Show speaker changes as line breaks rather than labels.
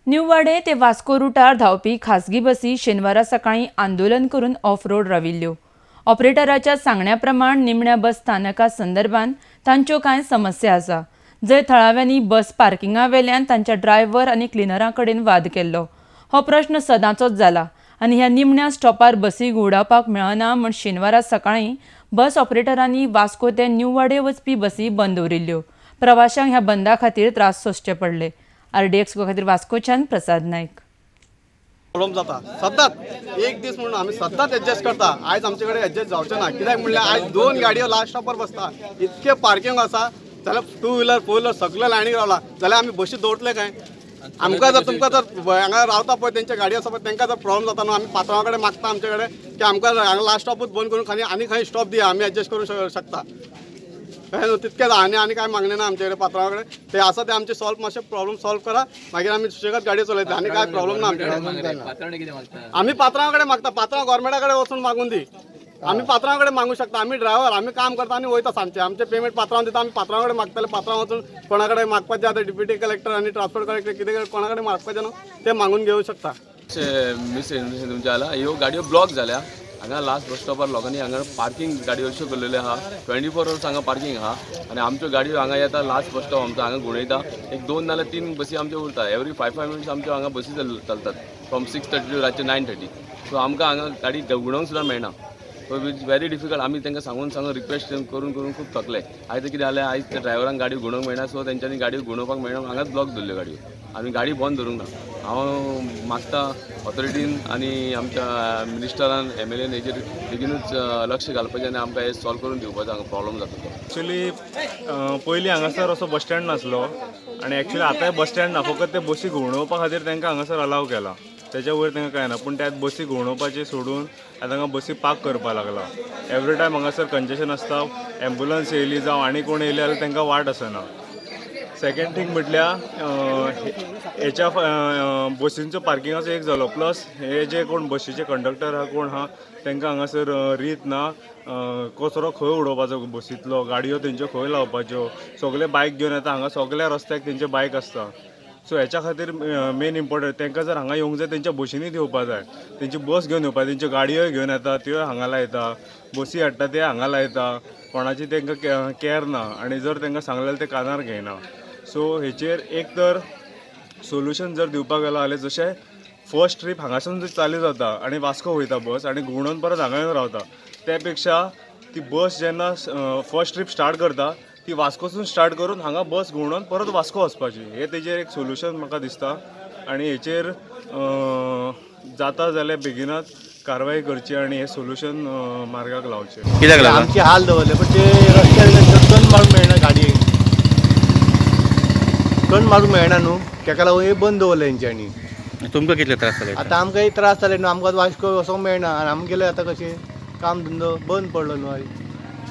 New वाडे ते वास्को रुटार धांवपी खासगी बसी शेनवारा सकाळीं आंदोलन करून ऑफ रोड राविल्ल्यो. ऑपरेटराच्या सांगण्या प्रमाण निमण्या बस स्थानका संदर्भात तांच्यो कांय समस्या आसा, जंय थळाव्यांनी बस पार्किंगा वेल्यान तांच्या ड्रायव्हर आनी क्लिनरां कडेन वाद केल्लो. हो प्रश्न सदांचोच जाला आनी ह्या निमण्या स्टॉपार बसी घुंवडावपाक मेळना म्हूण शेनवारा सकाळीं बस ऑपरेटरांनी वास्को ते न्यू वाडे वचपी बसी बंद दवरिल्ल्यो. प्रवाशांक ह्या बंदा खातीर त्रास सोंसचे पडले. आरडीएक्स खातीर वास्कोच्यान प्रसाद नायक.
प्रॉब्लम जाता सदांच. एक दीस म्हणून आमी सदांच एडजस्ट करता. आयज आमचे कडेन एडजस्ट जावचें ना. कित्याक म्हणल्यार आयज दोन गाडयो लास्ट स्टॉपार बसता. इतकें पार्किंग आसा जाल्यार टू व्हिलर, फोर व्हिलर सगळे लायनीक रावला जाल्यार आमी बशी दवरतले काय? आमकां जर तुमकां जर हांगा रावता पळय, तेंच्या गाडी आसा पळय, तांकां जर प्रॉब्लम जाता न्हू, आमी पात्रांवा कडेन मागता आमचे कडेन की आमकां हांगा लास्ट स्टॉपूच बंद करून खाली आनी खंय स्टॉप दिया, आमी एडजस्ट करूं शकता. कळ्ळें न्हू? तितकेंच. आनी आनी कांय मागणें ना आमचे कडेन पात्रांवा कडेन. ते आसा ते आमचे सॉल्व, मातशे प्रॉब्लम सॉल्व करा, मागीर आमी सुशेगाद गाडी चलयतले. आनी कांय प्रॉब्लम ना आमचे कडेन. आमी पात्रांवा कडेन मागता. पात्रांव गोवोरमेंटा कडेन वचून मागून दी. आमी पात्रांवा कडेन मागूंक शकता. आमी ड्रायव्हर, आमी काम करता आनी वयता. सांजचे आमचे पेमेंट पात्रांव दिता. आमी पात्रांवा कडेन मागतले. पात्रांव वचून कोणा कडेन मागपाचें आतां डिप्युटी कलेक्टर आनी ट्रान्सपोर्ट कलेक्टर कितें कोणा कडेन मागपाचें न्हू, ते मागून घेवंक शकता.
मिस इन्फॉर्मेशन तुमचें आला. ह्यो गाडयो ब्लॉक जाल्या हांगा लास्ट बस स्टॉपार. लोकांनी हांगा पार्किंग गाडयो अश्यो केल्ल्यो आहा, 24 अवर्स हांगा पार्किंग आहा आनी आमच्यो गाडयो हांगा येता, लास्ट बस स्टॉप आमचो, हांगा घुंवडयता. एक दोन नाल्यार तीन बसी आमच्यो उरता. एवरी 5-5 मिनट्स आमच्यो हांगा बसी चलतात, फ्रॉम 6:30 टू रातचे 9:30. सो आमकां हांगा गाडी घुंवडोवंक सुद्दां मेळना. So it's very difficult. आमी तांकां सांगून सांगून, रिक्वेस्ट करून करून खूब थकले. आयज कितें जालें, आयज त्या ड्रायव्हरांक गाडी घुंवडोवंक मेळना. सो तेंच्यांनी गाडी घुंवडोवपाक मेळना, हांगाच ब्लॉक दवरल्यो गाडयो. आमी गाडी बंद दवरूंक ना. हांव मागता ऑथॉरिटीन आनी आमच्या मिनिस्टरान, एमएलएन हेजेर बेगीनूच लक्ष घालपाचें आनी आमकां हें सॉल्व करून दिवपाचो. हांगा प्रॉब्लम जाता तो.
एक्चुली पयलीं हांगासर असो बस स्टँड नासलो आनी एक्चुली आतांय बस स्टँड ना. फकत ते बसी घुंवडोवपा खातीर तांकां हांगासर अलाव केला. तेच्या वयर तांकां कांय ना. पूण त्यात बसी घुंवडोवपाचें सोडून आतां हांगा बसी पार्क करपाक लागला. एवरी टायम हांगासर कंजेशन आसता. एम्बुलन्स येयली जावं आनी कोण येयले जाल्यार तांकां वाट आसना. सेकंड थींग म्हटल्यार हेच्या बसींचो पार्किंगाचो एक जालो, प्लस हे जे कोण बशीचे कंडक्टर आहा, कोण आहा, तांकां हांगासर रीत ना. कचरो खंय उडोवपाचो बसींतलो, गाडयो तेंच्यो खंय लावपाच्यो, सगळे बायक घेवन येता हांगा. सगळ्या रस्त्याक तेंचे बायक आसता. सो हेच्या खातीर मेन इम्पॉर्टंट, तांकां जर हांगा येवंक जाय, तेंच्या बशींनीच येवपा जाय, तेंची बस घेवन येवपा. तेंच्यो गाडयोय घेवन येता, त्यो हांगा लायता, बसी हाडटा, ते हांगा लायता. कोणाची तांकां कॅर ना आनी जर तांकां सांगलें जाल्यार ते कानार घेयना. सो हेचेर एक तर सोल्युशन जर दिवपाक गेलो जाल्यार, जशें फर्स्ट ट्रीप हांगासून जर चालू जाता आनी वास्को वयता बस आनी घुंवडोवन परत हांगा येवन रावता, त्या पेक्षा ती बस जेन्ना फर्स्ट ट्रीप स्टार्ट करता, ती वास्कोसून स्टार्ट करून हांगा बस घुंवडोवन परत वास्को वचपाची, हे तेजेर एक सोल्युशन म्हाका दिसता. आनी हेचेर जाता जाल्यार बेगिनाच कारवाय करची आनी हें सोल्युशन मार्गाक लावचें.
कित्याक लागून?
आमचे हाल दवरले, पण ते रस्त्यार टर्न मारूंक मेळना. गाडयेक टर्न मारूंक मेळना न्हू, तेका लागून हे बंद दवरलें हेंच्यांनी.
तुमकां कितले त्रास जाले?
आतां आमकांय त्रास जाले न्हू. आमकां वास्को वचोंक मेळना आनी आमगेले आतां कशें काम धंदो बंद पडलो न्हू आयज.